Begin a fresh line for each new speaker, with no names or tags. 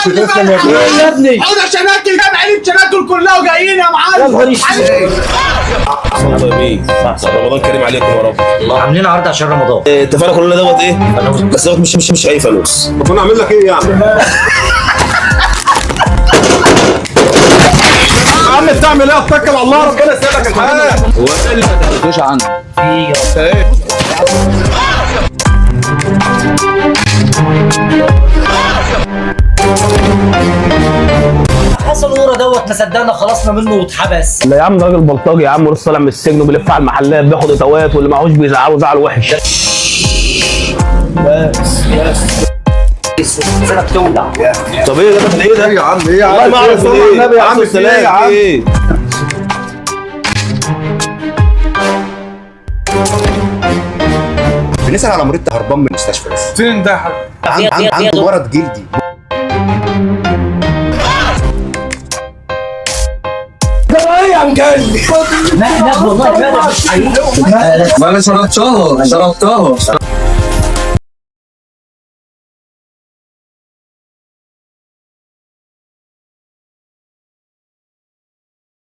تسلم يا
ايه يا ابني؟
عاوز عشان اكل جايب عيلة شناتل كلها وجايين يا معلم.
يا نهار اسود.
طيبين، رمضان كريم عليكم يا رب.
عاملين عرض عشان رمضان.
اتفقنا كلنا دوت ايه؟ بس دوت مش اي فانوس.
طب انا اعمل لك ايه يعني؟ يا عم بتعمل ايه؟ اتكل على الله، ربنا يسعدك الحال.
هو ده اللي ما تاخدوش عنه.
حصل ورا دوت ما صدقنا خلصنا منه واتحبس.
لا يا عم، ده راجل بلطجي يا عم، ولسه طالع من السجن وبيلف على المحلات بياخد اتوات، واللي معهوش بيزعله زعل وحش.
السنة بتولع.
طب ايه ده؟ ايه ده؟
يا عم ايه يا عم؟
والله ما اعرف
صلى
ايه
النبي يا عم، في ايه يا عم؟
ايه؟
بنسأل على مريض هربان من المستشفى بس.
فين ده يا حبيبي؟
عنده مرض جلدي.
لا لا والله لا مش حقيقي.
ما انا شربتها شربتها.